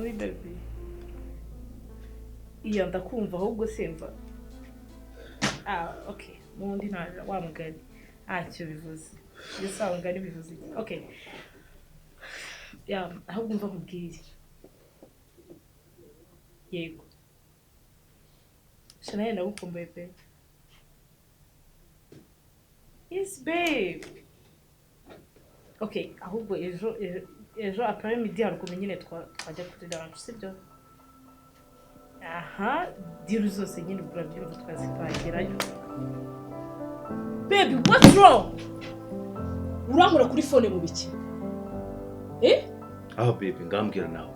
Oui, baby. Iya, ndakumva, ahubwo simva. Ah, okay. N'ubundi nta wa mugani. Ntacyo bivuze. Mbese wa mugani bivuze iki? Okay. Yeah, ahubwo umva nkubwire. Yego. Shanaye, ndagukumbuye pe. Yes, babe. Okay, ahubwo ejo après midi hari ukuntu nyine twajya kuri lunch, sibyo? Aha, deal zose nyine ubwo urabyumva, twazipangirayo. Baby, what's wrong? Urankura kuri phone mu biki, eh? Aho baby, ngambwira nawe,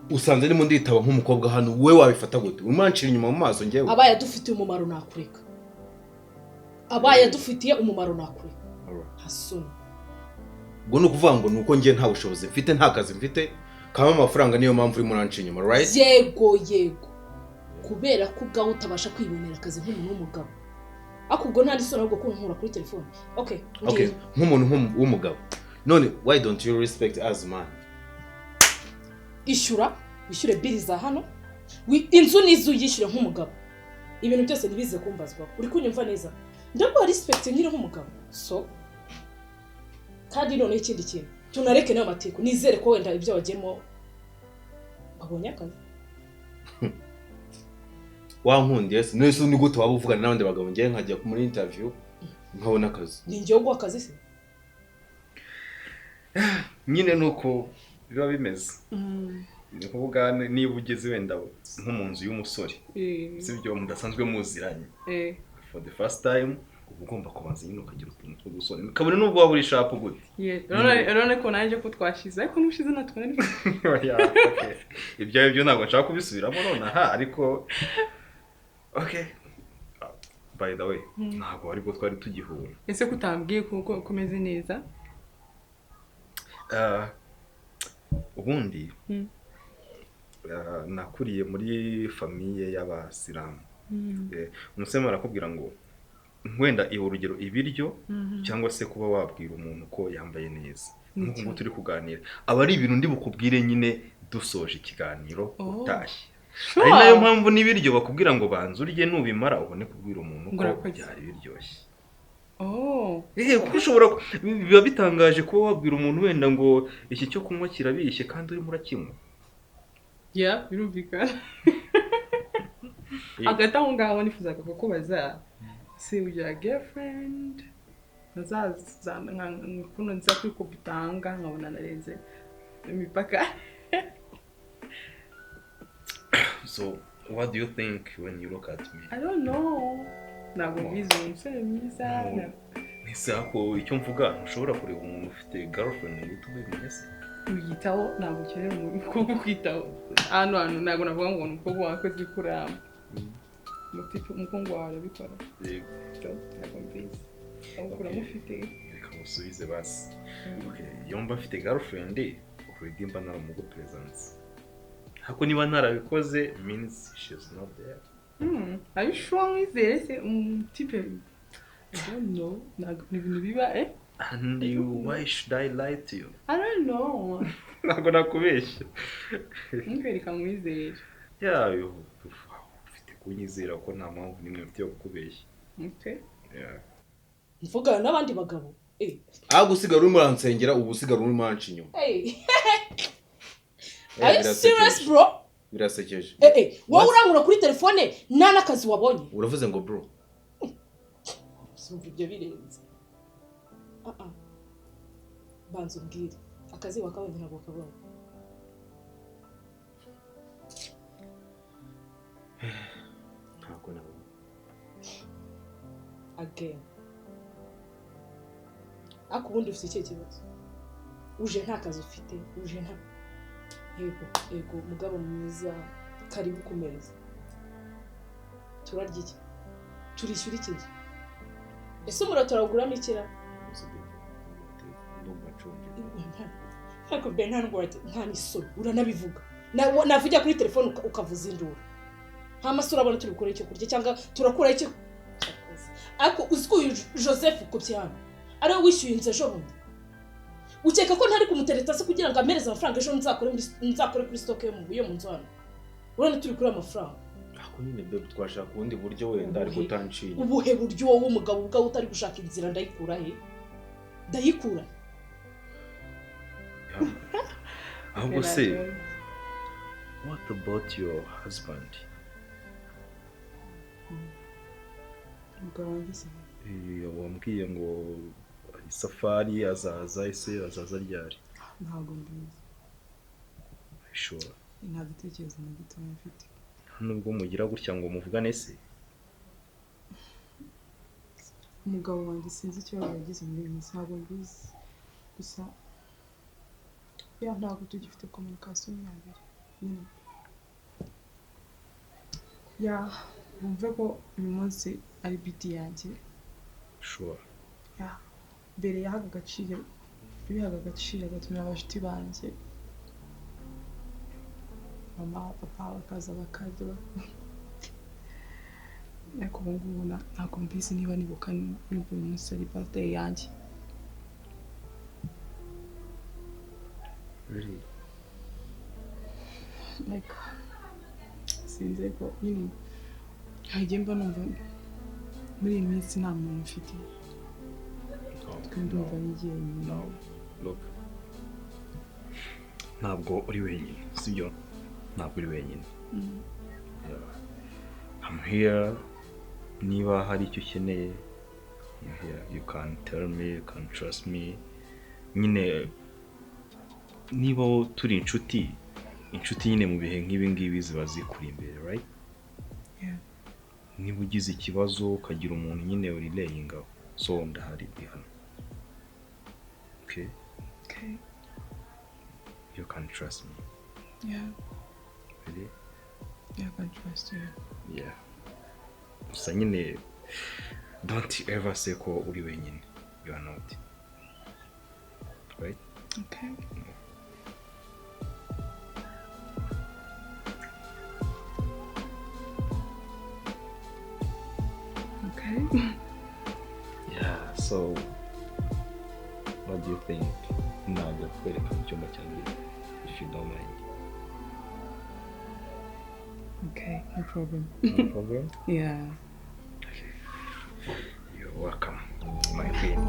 usanze ndimo nditaba nk'umukobwa hano, wowe wabifata gute? Urimo urancira inyuma mu maso njyewe? Abaye adufitiye umumaro nakureka, abaye adufitiye umumaro nakureka. Alright. Nta soni. Ubwo ni ukuvuga ngo ni uko njye nta bushobozi mfite, nta kazi mfite kaba amafaranga, niyo mpamvu urimo uranca inyuma, right? Yego, kubera ko ubwawe utabasha kwibonera akazi nk'umuntu w'umugabo. Ariko ubwo nta n'isoni ahubwo kunkura kuri telefone. Okay. Okay. Mbwira. Nk'umuntu w'umugabo, none why don't you respect us, man? Ishyura, wishyure bill za hano. Inzu n'izu uyishyure nk'umugabo. Ibintu byose ntibize kumbazwa. Uri kunyumva neza? Ndaguha respect nyine nk'umugabo. So kandi noneho ikindi kintu, tunareke nayo mateko. Nizere ko wenda ibyo wagiyemo wabonye akazi. Wankundiye se? None se ni gute waba uvugana n'abandi bagabo, njyewe nkajya muri interview nkabona akazi? Ni njyewe uguha akazi se? Nyine ni uko biba bimeze. Ni ukuvuga niba ugeze wenda nko mu nzu y'umusore, sibyo, mudasanzwe muziranye, for the first time, uba ugomba kubanza nyine ukagira utuntu tw'udusore, kabone n'ubwo waba uri sharp gute. Urabona ko nanjye ko twashize, ariko n'ubushize natwe nari Oya, okay. Ibyo ari byo ntabwo nshaka kubisubiramo nonaha, ariko okay, by the way, ntabwo aribwo twari tugihura. Ese ko utambwiye ko umeze neza? Ah, ubundi nakuriye muri famille y'abasilamu. Umusore arakubwira ngo wenda iha urugero ibiryo, cyangwa se kuba wabwira umuntu ko yambaye neza nk'uku nguku turi kuganira, aba ari ibintu ndi bukubwire nyine dusoje ikiganiro, utashye. Ari nayo mpamvu n'ibiryo bakubwira ngo banza urye, nubimara ubone kubwira umuntu Ngo ko urakoze. byari biryoshye. Oh. Kuko ushobora biba bitangaje kuba wabwira umuntu wenda ngo iki cyo kunywa kirabishye kandi urimo urakinywa. Yeah, birumvikana. Hagati aho ngaho nifuzaga kukubaza se ugira girlfriend? Ntazaza kuno nza kwikubitanga nkabona narenze imipaka. So what do you think when you look at me? I don't know, ntabwo mbizi. Umusore mwiza. No. Ese ako icyo mvuga, ntushobora kureba umuntu ufite girlfriend ngo uhite ubimenya se? Uyitaho, ntabwo ukenera umukobwa ukwitaho. Hano hantu ntabwo navuga ngo ni umukobwa wakoze kuramba. Umukobwa wawe arabikora. Yego. So ntabwo mbizi ahubwo Okay. uramufite. Reka musubize basi. Okay, iyo mba mfite girlfriend already mba naramugupresence, ariko niba ntarabikoze means she's not there. Are you sure? Mwizere se umutipe? I don't know, ntabwo ni ibintu biba, eh. And you, why should I lie to you? I don't know. Ntabwo nakubeshya. Nkwereka mwizere. Yeah, ufite kunyizera ko nta mpamvu n'imwe mfite yo kukubeshya. Okay. Yeah. Mvugana n'abandi bagabo, eh. Aho gusigara urimo uransengera, ubu usigara urimo uranca inyuma. Hey. Eh, Are you birasekeje. serious, bro? Birasekeje. Eh, eh, wowe urankura kuri telefone nta n'akazi wabonye. Uravuze ngo bro? Sumva ibyo birenze. Ah ah, banza umbwire, akazi wakabonye? Ntabwo wakabonye? Ntabwo nabonye. Again? Ariko ubundi ufite ikihe kibazo? Uje nta kazi ufite, uje nta... Yego, yego, mugabo mwiza, karibu ku meza. Turarya iki? Turishyura iki? Ese umuriro turawuguramo ikira? Ndumva nshonje. Ntabwo mbe nta ndwara, nta n'isoni, uranabivuga. Navugira kuri telefone ukavuza induru. Nta masura. Urabona turi gukora icyo kurya cyangwa turakura icyo? Ariko uzi ko uyu Joseph ukubye hano ariwe wishyuye inzu ejo bundi? Ukeka ko ntari kumutereta se kugira ngo amereze amafaranga ejo nzakore kuri stock yo mu nzu hano? Urabona turi kuri amafaranga. Ako nyine babe, twashaka ubundi buryo wenda, ariko utanciye. Ubuhe buryo wowe umugabo ubwawe utari gushaka inzira? Ndayikura he? Ndayikura. Ahubwo se, what about your husband? Umugabo wanjye se? Wambwiye ngo isafari azaza, ese azaza ryari? Ntabwo mbizi. Sure? Nta gitekerezo na gito mfite. Nubwo mugira gutya ngo muvugane se? Umugabo wanjye sinzi icyo yagize muri iyi minsi, ntabwo mbizi. Gusa ya ntabwo tugifite communication ya mbere nyine. Ya bumve ko uyu munsi ari biti yanjye. Sure. Ya mbere yahaga agaciro, bihaga agaciro agatumira abashuti banjye, mama papa bakaza bakarya. Ariko ubu ngubu ntabwo mbizi niba nibuka niba uyu munsi ari birthday yanjye. Really? Like sinzi, ariko nyine hagiye mba numva muri iyi minsi nta muntu mfite. Ndumva ngiye nyine. No, look, ntabwo uri wenyine, sibyo? Ntabwo uri wenyine. I'm here. Niba hari icyo ukeneye, I'm here. You can tell me, you can trust me. Nyine niba turi inshuti, inshuti nyine mu bihe nk'ibi ngibi ziba zikuri imbere, right? Yeah. Niba ugize ikibazo ukagira umuntu nyine urilayingaho, so ndahari, ndi hano. Okay? Okay. You can trust me. Yeah. Really? Yeah, I can trust you. Yeah. Gusa nyine don't ever say ko uri wenyine. You are not. Right? Okay. Okay. Yeah, so what do you think? Najya kwereka mu cyumba cyanjye, if you don't mind. Okay, no problem. No problem? Yeah. Okay. You're welcome, my queen.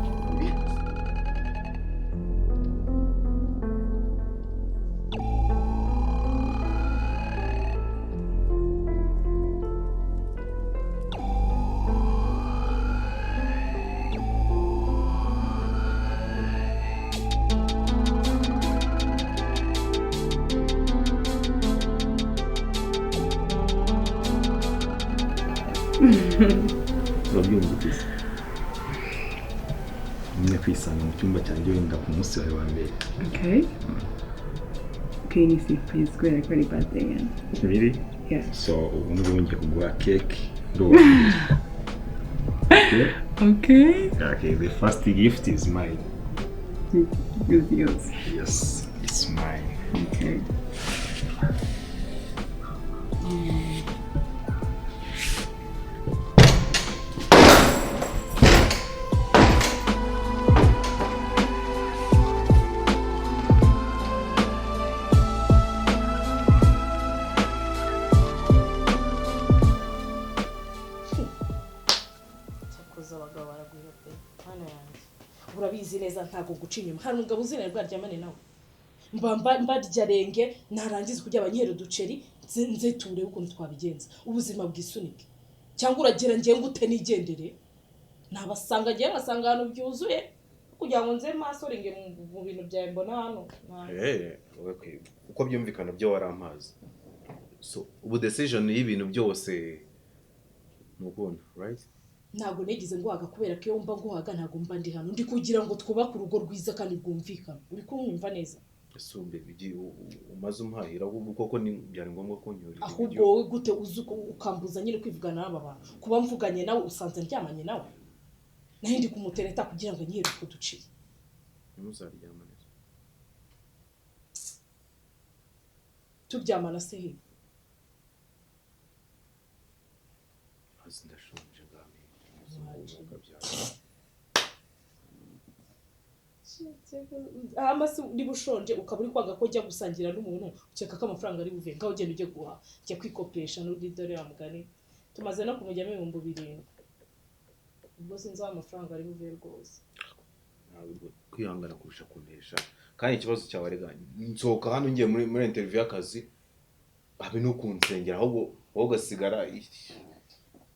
Urabyumva? Nyine kwisanga mu cyumba cyanjye wenda ku munsi wawe wa mbere. Okay. Okay, ni surprise kubera ko ari birthday yanjye. Really? Yeah. So ubu ngubu ngiye kuguha cake ndumva. Okay? Okay. Okay, the first gift is mine. It's yours. Yes, it's mine. Okay. Urabizi neza ntago guca inyuma. Hari umugabo uzina rwaryamane nawe, mba mbarya renge narangiza kujya abanyera uduceri nze ture ukuntu twabigenza ubuzima bwisunike, cyangwa uragera ngiye ngute nigendere nabasanga ngiye ngasanga ahantu byuzuye kugira ngo nze maso renge mu bintu byawe mbona hano. Okay, uko byumvikana byo warampaze. So ubu decision y'ibintu byose nukubona, right? Ntabwo nigeze nguhaga kubera ko iyo mba nguhaga ntabwo mba ndi hano, ndi kugira ngo twubake urugo rwiza kandi rwumvikana. Uri kumwumva neza? Ese baby, umaze umuhahira ahubwo koko ni byari ngombwa ko nyurira? Ahubwo wowe gute uzi ukambuza nyine kwivugana n'aba bantu? Kuba mvuganye nawe usanze ndyamanye nawe, naho ndi kumutereta kugira ngo nyihere utwo duciye. Ntimuzaryamane. Turyamana se he? Ndashonje ngami. Amase niba ushonje ukaba uri kwanga ko ujya gusangira n'umuntu, ukeka ko amafaranga ari buve ngaho, ugenda ujye guhaha, jya kwikopesha n'undi. Dore wa mugani tumaze no kumujyamo 7000, ubwo sinzi aho amafaranga ari buve rwose. Ntabwo kwihangana kurusha kunesha. Kandi ikibazo cyawe rega, nsohoka hano ngiye muri interview y'akazi, habe no kunsengera, ahubwo wowe ugasigara.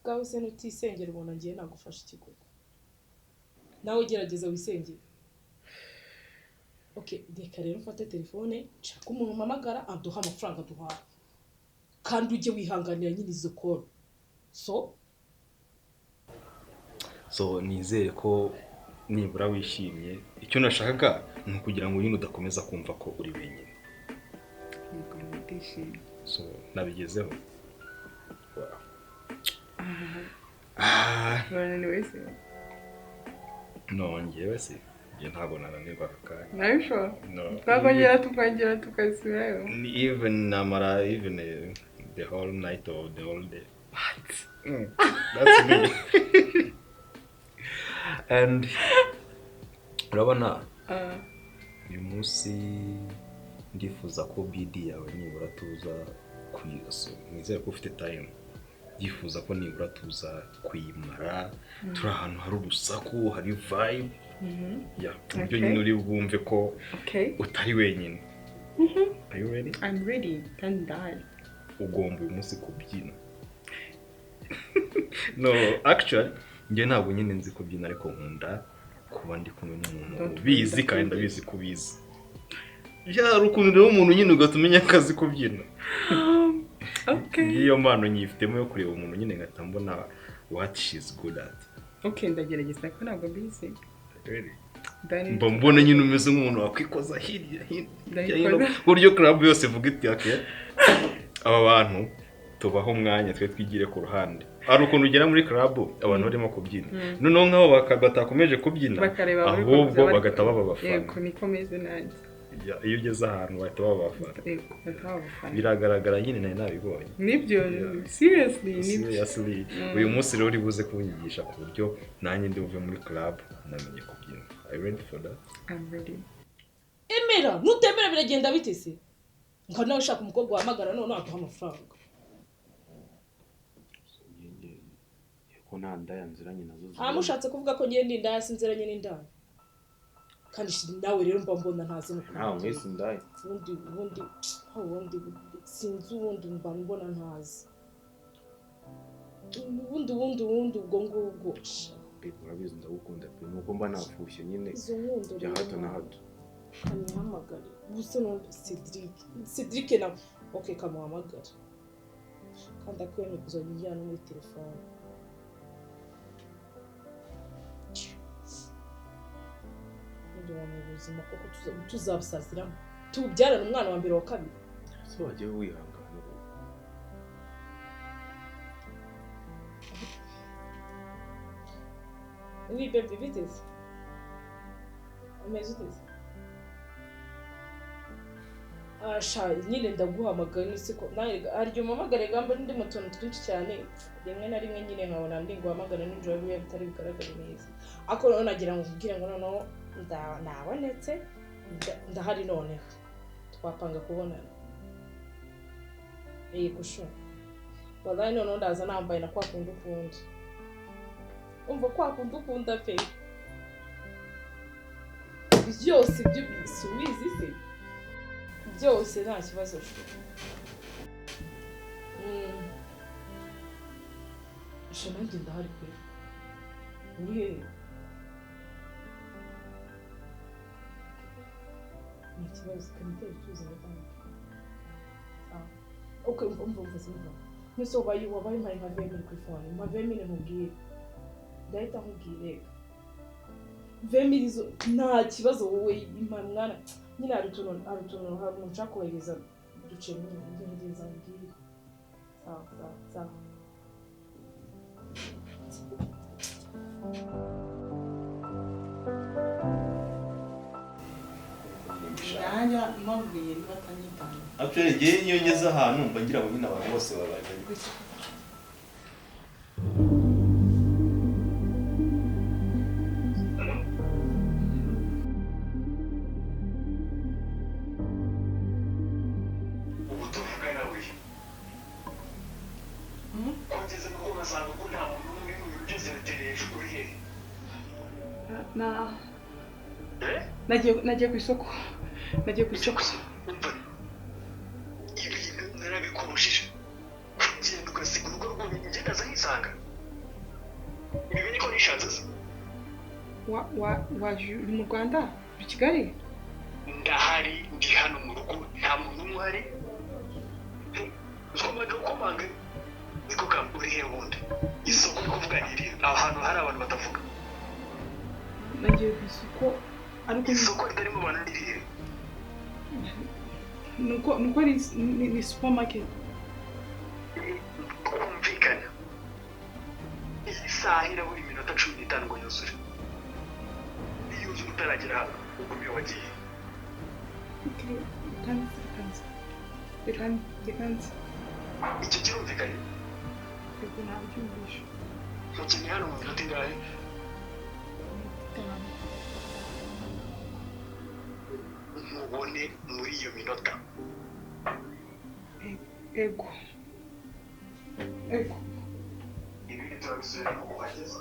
Bwawe se nutisengera ubona ngiye nagufasha ikigo? Nawe gerageza wisengere. Okay, reka rero mfate telefone nshaka umuntu mpamagara aduha amafaranga duhaye, kandi ujye wihanganira nyine izo call, so. So nizere ko nibura wishimye. Icyo nashakaga ni ukugira ngo nyine udakomeza kumva ko uri wenyine. Yego, ndishimye. So nabigezeho. Wow. Ah, Urananiwe se? No, njyewe se, njye ntabwo nananirwa aka kanya. Nabishobora. No. Twakongera tukongera tukasubirayo. Ni even namara even the whole night or the whole day. What? That's me. And urabona, uyu munsi ndifuza ko BD yawe nibura tuza kuyiga. So nizere ko ufite time. Ndifuza ko nibura tuza kuyimara turi ahantu hari urusaku, hari vibe, yeah, ku buryo nyine uri bwumve ko utari wenyine. Are you ready? I'm ready kandi ndahari. Ugomba uyu munsi kubyina. No, actually njye ntabwo nyine nzi kubyina, ariko nkunda kuba ndi kumwe n'umuntu Don't ubizi, worry. Kandi ndabizi ko ubizi. Byari ukuntu rero umuntu nyine ugahita umenya ko azi kubyina. Ngiyo mpano nyifitemo yo kureba umuntu nyine ngahita mbona what she's good at. Okay, ndagerageza ariko ntabwo mbizi. Really? Ndani. Mba mbona nyine umeze nk'umuntu wakwikoza hirya hirya Ndayikoza. hino, ku buryo club yose ivuga iti: "Okay, aba bantu tubaho umwanya, twe twigire ku ruhande." Hari ukuntu ugera muri club abantu barimo kubyina, noneho nk'abo batakomeje kubyina, Bakareba bari ahubwo kubyina bagahita baba abafana. Yego, niko meze nanjye. Ya, iyo ugeze ahantu bahita baba abafana. Yego, bahita baba abafana. Biragaragara nyine, nari nabibonye. Nibyo. Yeah. Seriously, nibyo. Seriously. Uyu munsi rero uri buze kunyigisha ku buryo nanjye ndi buve muri club namenye kubyina. Are you ready for that? I'm ready. Emera, nutemera biragenda bite se? Ngo nawe ushaka umukobwa wahamagara none aduha amafaranga. Ko nta ndaya nziranye nazo. Ntamushatse kuvuga ko ngiye ndi indaya? Sinziranye n'indaya. Kandi nawe rero mba mbona ntazi no Ntawe mwese indaya. Ubundi sinzi, ubundi mba mbona ntazi ubundi ubwo ngubwo sha. Babe, urabizi ndagukunda pe, nuko mba nafushye nyine Izo nkundo bya hato rero na hato. Kamuhamagare gusa no Cedric, Cedric nawe. Okay, kamuhamagare kandi akwemeye kuzajya ujyana no muri telefone. Ubundi wa mu buzima koko tuzabusaziramo tubyarane umwana wa mbere, wa kabiri. Ese wagiye wihangana ubu? Oui baby, biteze, umeze uteze? Asha nyine ndaguhamagaye ni ko nawe hari igihe umpamagare gamba ndi mu tuntu twinshi cyane, rimwe na rimwe nyine nkabona ndi guhamagara nijoro biba bitari bugaragare neza, ariko noneho nagira ngo nkubwire ngo noneho nabonetse, ndahari, noneho twapanga kubonana. Yego shu, wallahi noneho ndaza nambaye na kwa kundi ukunda, umva kwa kundi ukunda pe, byose ibyo si ubizi se? Byose nta kibazo shu. Sha nanjye ndahari pe. Uri hehe? Nta kibazo, kamutera icyuzi banki. Sawa, okay. Umva, umva, umva, simva mwese wabaye mpaye nka 20 mille kuri phone, nka 20 mille nkubwire, ndahita nkubwire reka 20 mille izo nta kibazo. Wowe impa mwana nyine, hari utuntu hari umuntu nshaka kohereza duce nyine ngerageza mbwire. Sawa, sawa, sawa. Nanjye mubwiye niba atanyitaye. Actually njyewe iyo ngeze ahantu mba ngira ngo nyine abantu bose babaye Nagiye ku isoko. Nagiye ku isoko. Ibintu narabikubujije. Kugenda ugasiga urugo rwonyine njye ndaza nkisanga. Ibi niko nishatse se. Waje uri mu Rwanda? Uri Kigali? Ndahari, ndi hano mu rugo, nta muntu n'umwe uhari. Ukomanga ukomanga niko uri he wundi. Isoko uri kuvuga ni irihe? Ahantu hari abantu batavuga. Nagiye ku isoko ariko isoko ritarimo abantu ni irihe? Nuko ni supermarket. Twumvikana. Iyi saha irabura iminota 15 ngo yuzure. Iyo uzi utaragera hano ubwo niyo wagiye. Reka. Icyo kirumvikanye? Yego nabyumvishe. Ukeneye hano mu minota ingahe? 5. Nkubone muri iyo minota. Ego. Ego. Ibi turabisubiramo uhageze.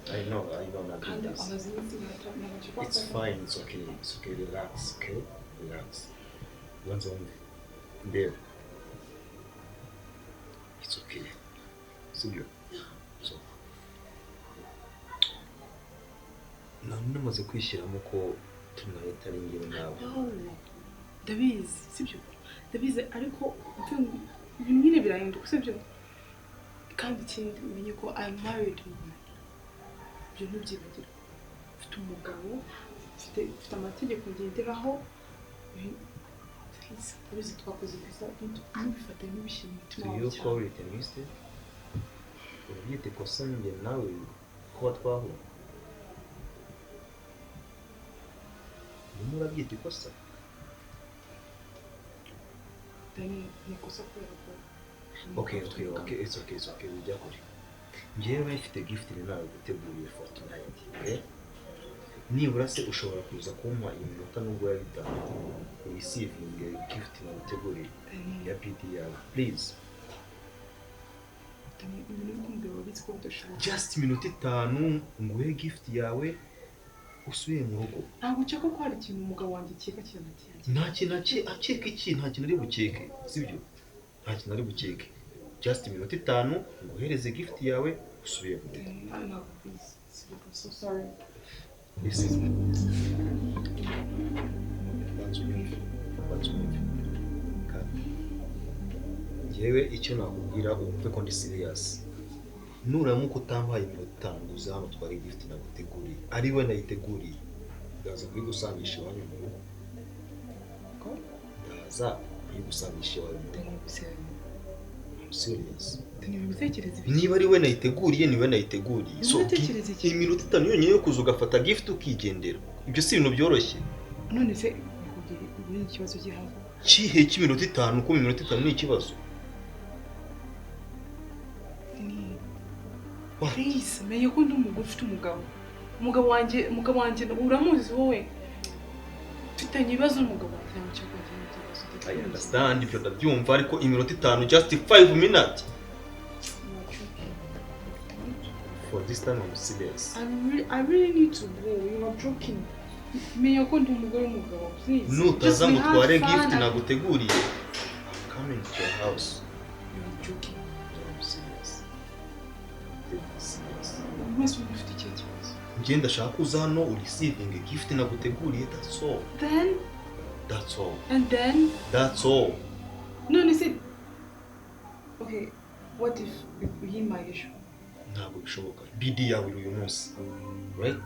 I know, not this. It's fine, it's okay, relax, okay? Relax. Once only. There. It's okay. See you. So. Namaze kwishyiramo ko tonight ari njyewe nawe. No. Ndabizi, sibyo? Ndabizi ariko ibintu nyine birahinduka, sibyo? Kandi ikindi umenye ko I'm married woman. Ibyo ntubyibagirwe. Mfite umugabo, mfite amategeko ngenderaho. Ndabizi twakoze ikosa, ntubifate ntubishyire mu mutima wawe Do you cyane. call it a mistake? Urabyita ikosa njye nawe kuba twahuye? Urimo urabyita ikosa? Dani, ni ikosa kubera ko Okay, it's okay, ujya kure. Njyewe mfite gift nawe guteguriye for tonight, okay? Nibura se ushobora kuza kumpa iminota nubwo yaba 5 ureceiving gift naguteguriye ya PD yawe, please. Dani, ibintu uri kumbwira urabizi ko bidashoboka. Just iminota 5 nguhe gift yawe usubire mu rugo. Ntabwo nshaka ko hari ikintu umugabo wanjye akeka hagati yanjye. Nta kintu akeka iki, nta kintu ari bukeke, sibyo? Nta kintu ari bukeke. Just iminota 5 nguhereze gift yawe usubire mu rugo. Ntabwo please. I'm so sorry. Listen. Banza unyumve. Kandi njyewe icyo nakubwira wumve ko ndi serious. Nuramuka utampaye iminota 5 uze hano tware gift naguteguriye. Ari we nayiteguriye. Ndaza kuyigusangisha iwanyu mu rugo. Ndaza kuyigusangisha iwanyu mu rugo. I'm serious. Niba ari we nayiteguriye, ni we nayiteguriye. So iminota 5 yonyine yo kuza ugafata gift ukigendera. Ibyo si ibintu byoroshye. None se nikubwire ubu ni ikibazo gihari. Kihe cy'iminota 5 ko iminota 5 ni ikibazo? Please, menye ko ndi umugore ufite umugabo. Umugabo wanjye uramuzi wowe. Mfitanye ibibazo n'umugabo wanjye ntabwo nshaka kugira ibibazo. I understand ibyo ndabyumva ariko iminota 5 just 5 minutes. For this time I'm serious. I really need to go. You are joking. Menye ko ndi umugore w'umugabo, please. Nutaza ngo utware gift naguteguriye. I'm coming to your house. You are joking. I'm serious. Mwese mufite ikihe kibazo? Njye ndashaka uza hano ureceiving a gift naguteguriye, that's all. Then That's all. And then That's all. None se okay, what if uyimpaye ejo? Ntabwo bishoboka. BD yawe iri uyu munsi, right?